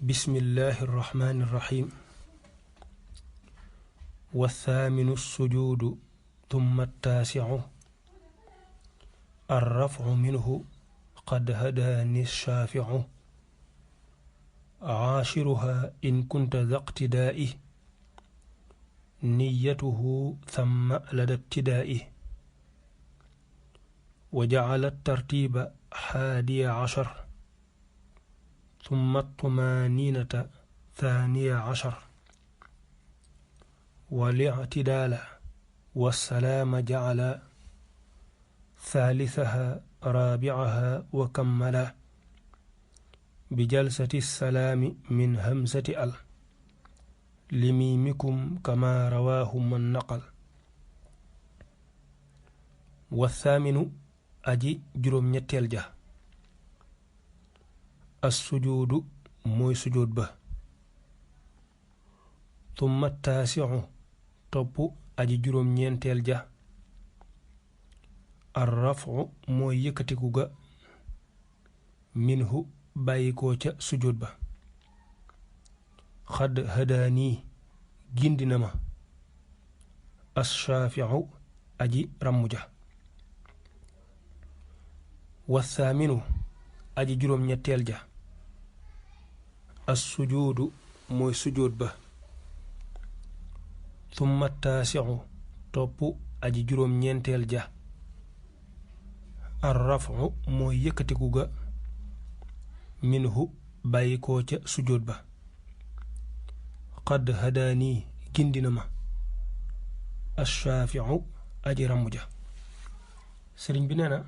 بسم الله الرحمن الرحيم. والثامن السجود ثم التاسع الرفع منه قد هداني الشافع. عاشرها إن كنت ذا اقتداء نيته ثم لدى ابتدائه. وجعل الترتيب 11 ثم الطمانينة 12 والاعتدال والسلام جعل ثالثها رابعها وكملا بجلسة السلام من همزة ال لميمكم كما رواه من نقل. والثامن أجي جروم نيتيل جا السجود موي سجود با. ثم التاسع توب أجي جروم نينتيل جا الرفع موي يكتيكو غا منه بايكو ca sujud ba. xad hadaani gindinama ashaafiu aji rammuja. wathaaminu aji juróom ñetteel ja assujuudu mooy sujud ba. thumma taasiu topp aji juróom ñeenteel ja arrafu mooy yëkkatiku ga minhu bàyyi koo ca sujud ba. qad hadaani gindina ma ashaafiu aji ramu ja. sëriñ bi nee na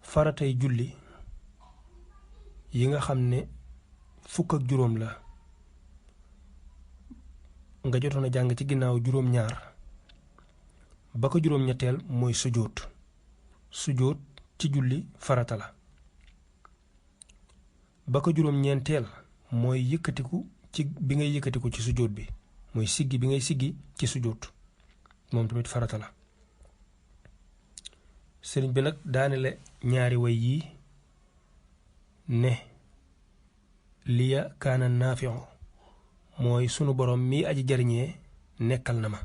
faratay julli yi nga xam ne fukk ak juróom la nga jotoon a jàng ci ginnaaw juróom ñaar ba ko juróom ñetteel mooy sujud. sujud ci julli farata la. ba ko juróom ñeenteel mooy yëkkatiku ci bi ngay yëkkatiku ci sujud bi mooy siggi bi ngay siggi ci sujud moom tamit farata la. sëriñ bi nag daanele ñaari way yii ne liya kaana naafiu mooy sunu borom mi aji jariñee nekkal na ma.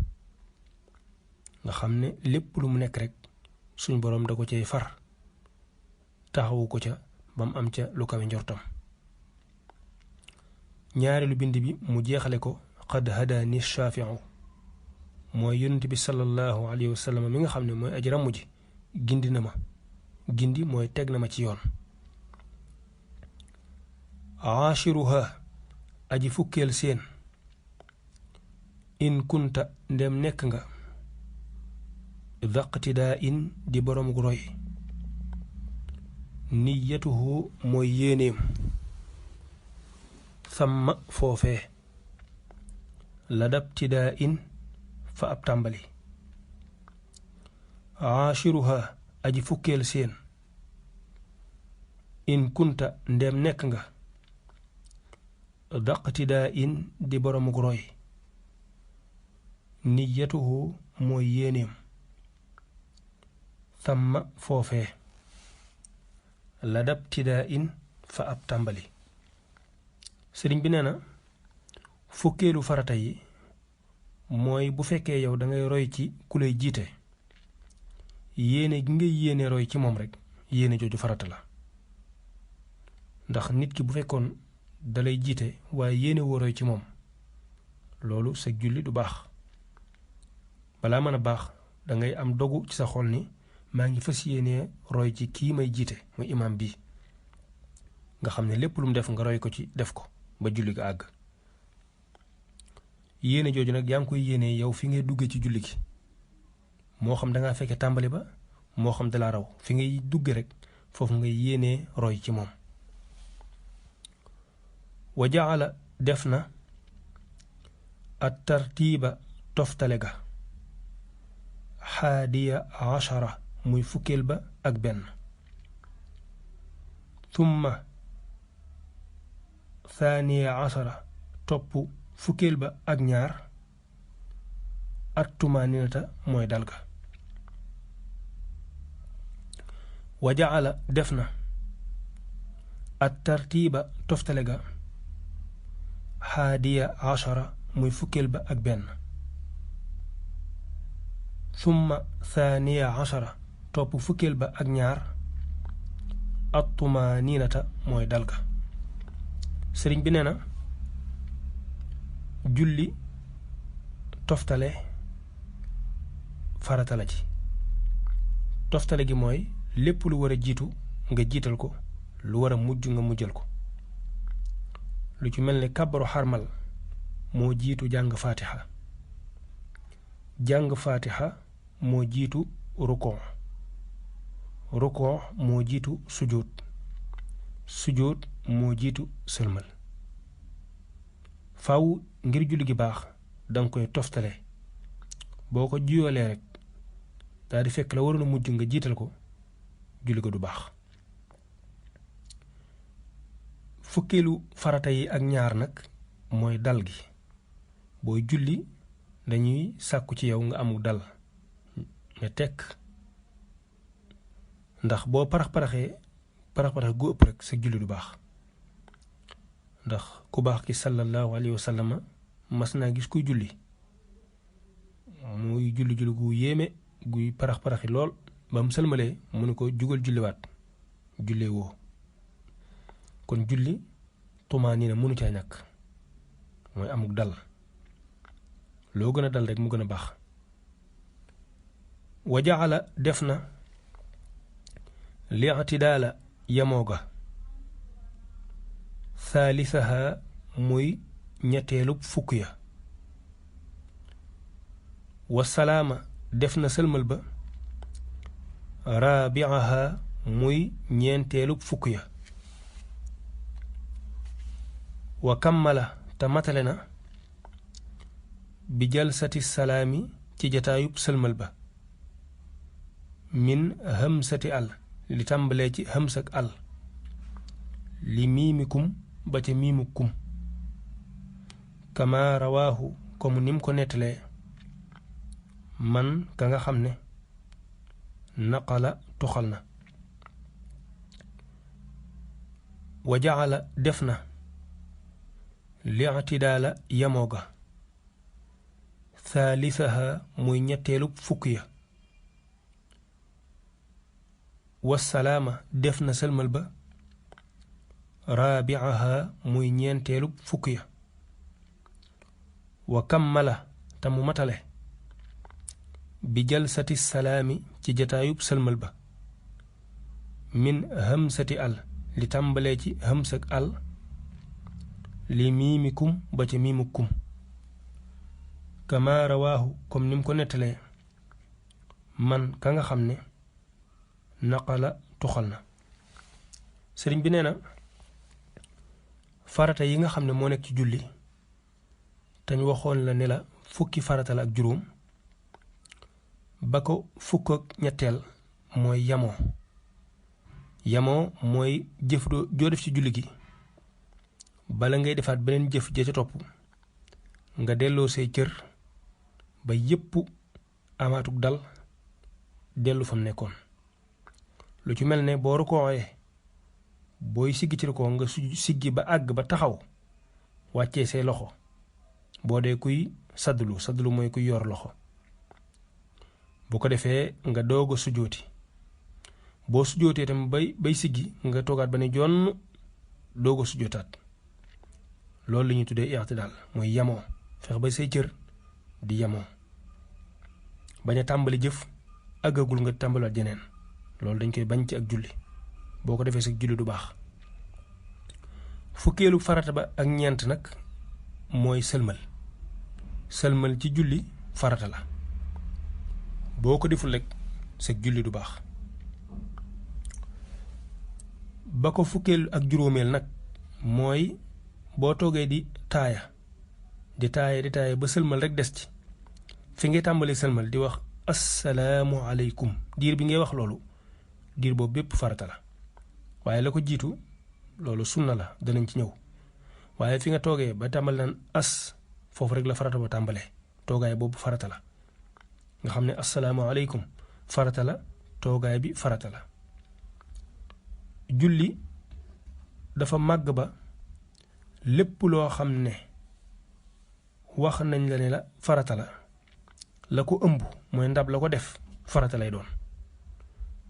nga xam ne lépp lu mu nekk rek suñu borom da ko cay far taxawu ko ca ba mu am ca lu kawe njortam. ñaareelu bind bi mu jeexale ko qad hadaani shaafiu mooy yonent bi sallallahu alayhi wa sallam mi nga xam ne mooy aji ramu ji gindi na ma. gindi mooy teg na ma ci yoon. aashiruha aji fukkeel seen in kunta ndem nekk nga daqtidaa in di borom gu roy. niyatuhu mooy yéeneem samma foofee ladabtidaa in fa ab tàmbali. aashiruha aji fukkeel seen in kunta ndem nekk nga daqtidaa in di borom gu roy. niyatuhu mooy yéeneem samma foofee ladabtidaa in fa ab tàmbali. sëriñ bi nee na fukkeelu farata yi mooy bu fekkee yow da ngay roy ci ku lay jiite yéene gi ngay yéene roy ci moom rek yéene jooju farata la. ndax nit ki bu fekkoon da lay jiite waaye yéene woo roy ci moom loolu sa julli du baax. balaa mën a baax da ngay am dogu ci sa xol ni maa ngi fas yéene roy ci kii may jiite muy imaam bi nga xam ne lépp lu mu def nga roy ko ci def ko ba julli ga àgg. yéene jooju nag yaa ngi koy yéene yow fi ngay dugge ci julli gi moo xam da ngaa fekke tàmbali ba moo xam dalaa raw fi ngay dugge rek foofu ngay yéene roy ci moom. wa jaala def na at tartiiba toftale ga xaadiya ashara muy fukkeel ba ak benn. thumma thaniya ashara topp fukkeel ba ak ñaar at tumaninata mooy dal ga. wa jaala def na at tartiiba toftale ga haadiya ashara muy fukkeel ba ak benn summa thaniya ashara topp fukkeel ba ak ñaar at-tumaninata mooy dalga sëriñ bi nee na julli toftale farata la ci toftale gi mooy lépp lu war a jiitu nga jiital ko lu war a mujj nga mujjal ko lu ci mel ni kàbbaru xarmal moo jiitu jàng faatiha moo jiitu rukoo moo jiitu sujóot moo jiitu sëlmal faw ngir julli gi baax danga koy toftale boo ko juyoolee rek daal di fekk la waroon a mujj nga jiital ko julli ko du baax fukkeelu farata yi ak ñaar nag mooy dal gi booy julli dañuy sàkku ci yow nga amul dal nga tekk ndax boo parax gu ëpp rek sa julli du baax ndax ku baax ki sallallahu alayhi wa sallam mas naa gis kuy julli muy julli gu yéeme guy paraxi lool ba mu sëlmalee mu ne ko jugal julliwaat jullee woo kon julli tumaaniina mënu caa ñàkk mooy amuk dal loo gën a dal rek mu gën a baax wa jaala def na li'tidaala yamoo ga thaalithaha muy ñetteelub fukk ya wasalaama def na sëlmal ba raabiaha muy ñeenteelub fukk ya wa kammala te matale na bi jalsati salaami ci jataayub sëlmal ba min hamsati al li tàmbalee ci hamsak al li miimikum ba ca miimukum kama rawaahu comme nim ko nettalee man ka nga xam ne naqala toxal na wa jaala def na li'tidaala yamoo ga thaalithaha muy ñetteelub fukk ya wasalaama def na sëlmal ba raabiaha muy ñeenteelub fukk ya wa kammala te mu matale bi jalsati salaami ci jataayub sëlmal ba min hamsati al li tàmbalee ci hamsak al li miimikum ba ca miimukum kama rawaahu comme nim ko nettalee man ka nga xam ne naqala tuxal na sëriñ bi nee na farata yi nga xam ne moo nekk ci julli te ñu waxoon la ne la fukki farata la ak juróom ba ko fukk ak ñetteel mooy yamoo mooy jëf joo def ci julli gi bala ngay defaat beneen jëf ja ca topp nga delloo say cër ba yépp amaatuk dal dellu fam nekkoon lu ci mel ne boo rukooxee booy siggi ci rukoo nga siggi ba àgg ba taxaw wàccee say loxo boo dee kuy saddlu mooy kuy yor loxo bu ko defee nga doog a sujooti boo sujootee tam bay siggi nga toogaat ba ne jonn doog a sujootaat loolu la ñuy tuddee i'tidaal mooy yamoo fex ba say cër di yamoo bañ a tàmbali jëf àggagul nga tàmbaliwaat jeneen loolu dañ koy bañ ci ak julli boo ko defee sa julli du baax fukkeelu farata ba ak ñeent nag mooy sëlmal ci julli farata la boo ko deful rek sa julli du baax ba ko fukkeelu ak juróomeel nag mooy boo toogee di taaya ba sëlmal rek des ci fi ngay tàmbalee sëlmal di wax assalaamu aleykum diir bi ngay wax loolu diir boobu bépp farata la waaye la ko jiitu loolu sunna la danañ ci ñëw waaye fi nga toogee ba tàmbal naan foofu rek la farata ba tàmbalee toogaay boobu farata la nga xam ne assalaamu aleykum farata la toogaay bi farata la julli dafa màgg ba lépp loo xam ne wax nañ la ne la farata la ko ëmb mooy ndab la ko def farata lay doon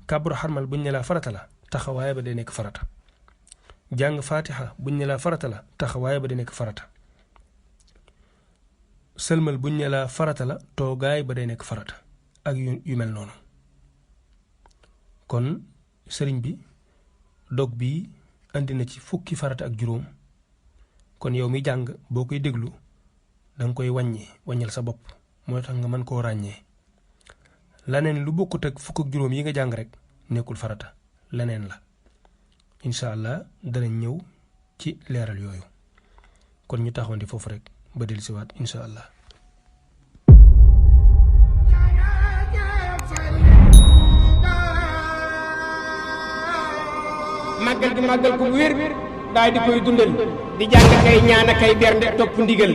kàbbaru xarmal buñ ne la farata la taxawaay ba day nekk farata jàng fatiha buñ ne la farata la taxawaay ba day nekk farata sëlmal buñ ne la farata la toogaay ba day nekk farata ak yu mel noonu kon sëriñ bi dog bi andi na ci fukki farata ak juróom kon yow mi jàng boo koy déglu danga koy wàññal sa bopp mooy tax nga mën koo ràññee laneen lu bokkut ak fukk ak juróom yi nga jàng rek nekkul farata leneen la incha allah danañ ñëw ci leeral yooyu kon ñu taxawandi foofu rek ba dellusiwaat incha allah. màggal gi màggal ko wér daal di koy dundal di jàng kay ñaan kay bernde topp ndigal.